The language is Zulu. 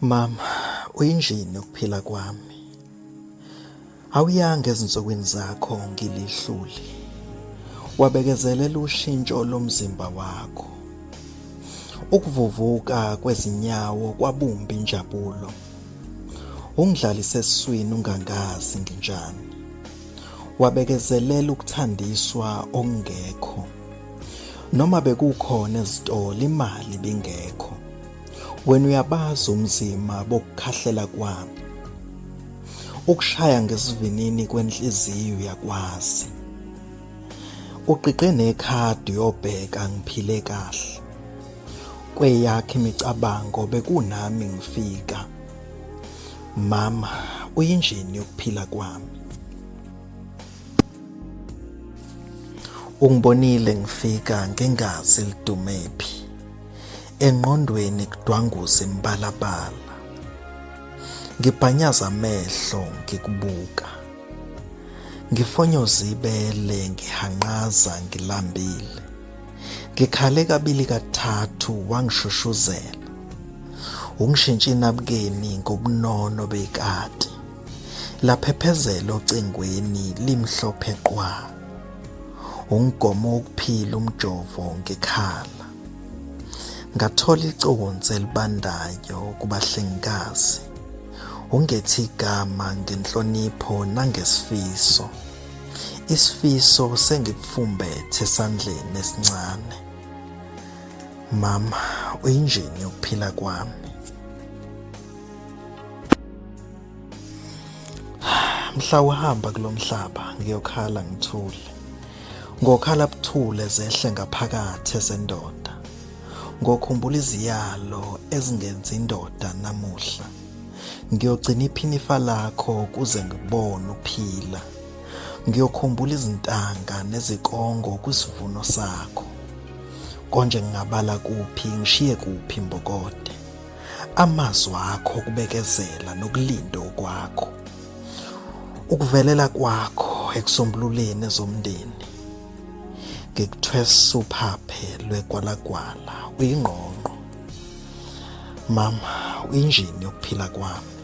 Mama, uyinjini yokuphila kwami. Awuyanga ezinsukwini zakho ngilihluli. Wabekezelela ushintsho lomzimba wakho. Ukuvuvuka kwezinyawo kwabumba injabulo. Ungidlalise esiswini ungangazi nginjani. Wabekezelela ukuthandiswa okungekho. Noma bekukhona ezitolo imali ibingekho. Wena uyabazi umzima bokukhahlela kwami. Ukushaya ngesivinini kwenhliziyo uyakwazi. Ugqigqe nekhadi uyobheka ngiphile kahle. Kweyakhe imicabango bekunami ngifika. Mama uyinjini yokuphila kwami. Ungibonile ngifika ngingazi lidumephi. Engqondweni kudwanguza imibalabala. Ngibhanyaza amehlo ngikubuka. Ngifonyoza ibele ngihanqaza ngilambile. Ngikhale kabili kathathu wangishushuzela. Ungishintshe inabukeni ngobunono bekati. Laphephezela ocingweni limhlophe qwa. Umgomo wokuphila umjovo ngikhala. Ngathola iconsi elibandayo kubahlengikazi. Ungethi igama ngenhlonipho nangesifiso. Isifiso sengikufumbethe esandleni esincane. Mama, uyinjini yokuphila kwami. Mhla uhamba kulo mhlaba ngiyokhala ngithule. Ngokhala buthule zehle ngaphakathi ezendoda. Ngokhumbula iziyalo ezingenzi indoda namuhla. Ngiyogcina iphinifa lakho kuze ngibone uphila. Ngiyokhumbula izintanga nezikongo kwisivuno sakho. Konje ngingabala kuphi ngishiye kuphi mbokode. Amazwi akho okubekezela nokulinda okwakho. Ukuvelela kwakho ekusombululeni ezomndeni. Ngikuthwesa uphaphe lwegwalagwala uyingqongqo. Mama, uyinjini yokuphila kwami.